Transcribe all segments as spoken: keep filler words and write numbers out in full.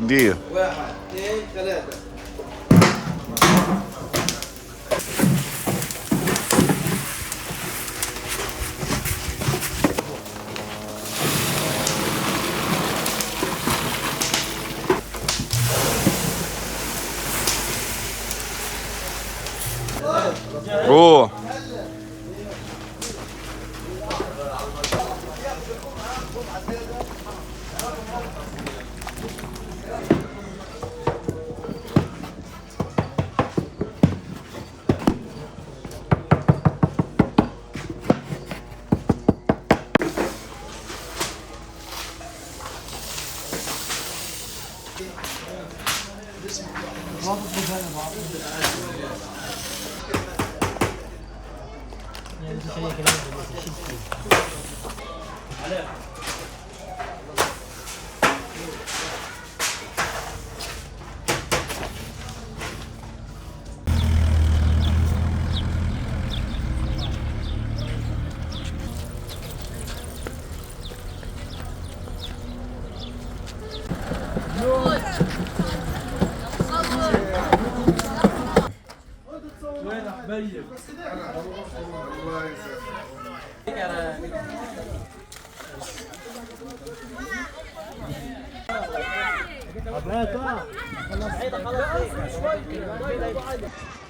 دير. واحد، اثنين، ثلاثة. روح.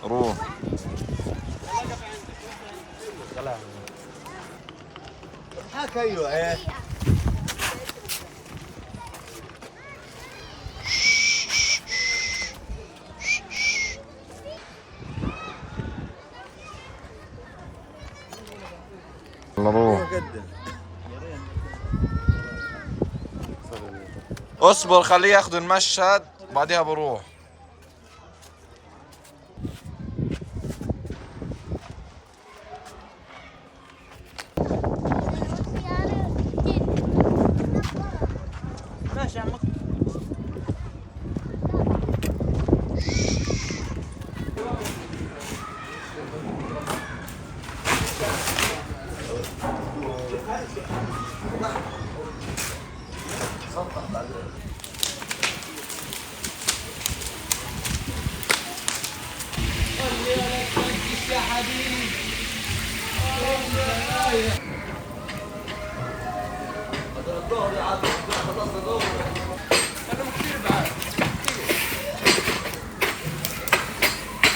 روح. هاك، ايوه، ايه. والله روح. اصبر، خليه ياخذوا المشهد، بعدها بروح.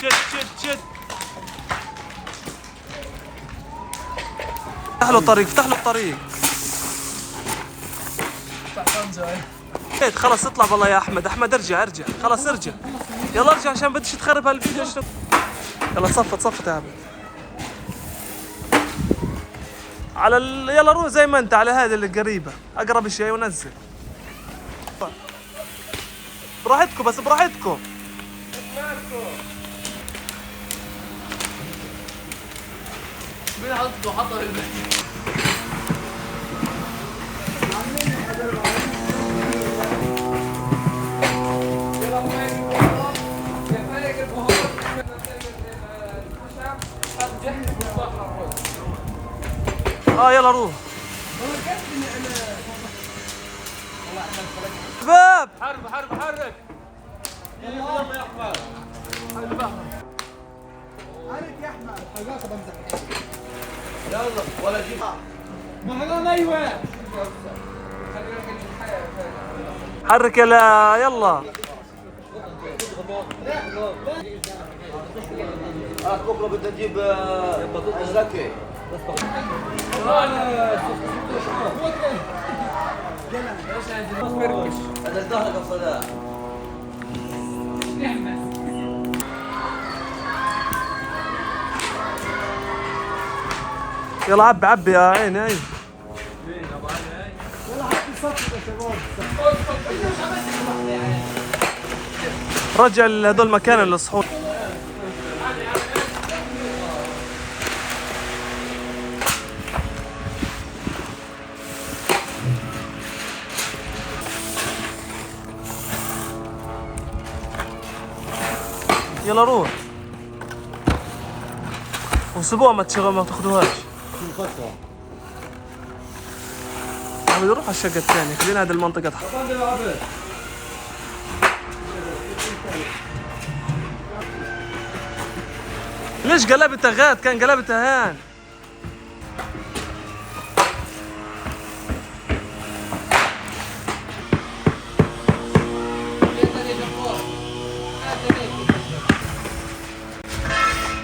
شد، شد، شد. افتح له الطريق، افتح له الطريق. شد، خلاص اطلع والله يا أحمد، أحمد ارجع، ارجع، خلاص ارجع. يلا ارجع عشان بدش تخرب هالفيديو، اشرب. يلا صفت، صفت يا أحمد. على ال... يلا روح زي ما انت على هذه القريبة، اقرب شيء ونزل. براحتكم، بس براحتكم. اه، يلا روح. شباب. حرك، حرك، حرك. يلا يا أحمد. حرك يا أحمد. يلا، ولا جيبها. محرم، أيوة. حرك يلا، يلا. آه، بكرة بدنا نجيب، آه، زكي. هذا الدهر قصده. يلا عبي، عبي يا عيني، عيني. رجع لهدول مكان الصحون. يلا روح. وسيبوها ما تشغل، ما تاخدوهاش. عم نروح على الشقة الثانية، خلينا هذه المنطقة تحت. ليش قلبتها غاد؟ كان قلبتها هان.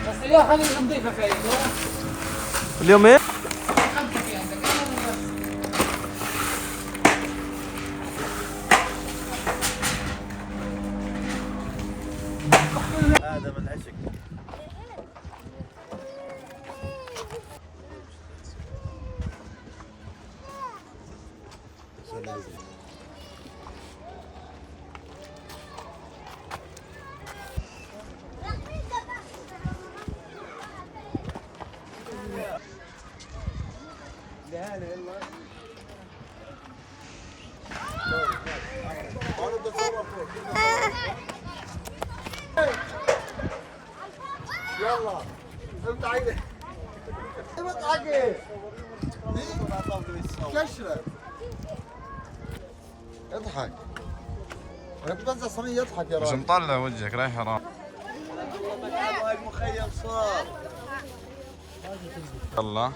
بس اليوم خليك نظيفة فيك، ها؟ اليوم ايه؟ هذا من عشق. يلا. انت عايز. انت عايز. كشرة. اضحك. انا كنت انزل صينية يضحك يا راجل. مش مطلع وجهك، رايح حرام. هاي المخيم صار. يلا.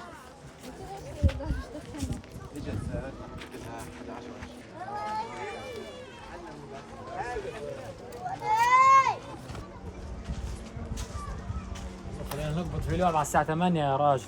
خلينا نقبض في اليوم على الساعة ثمانية يا راجل.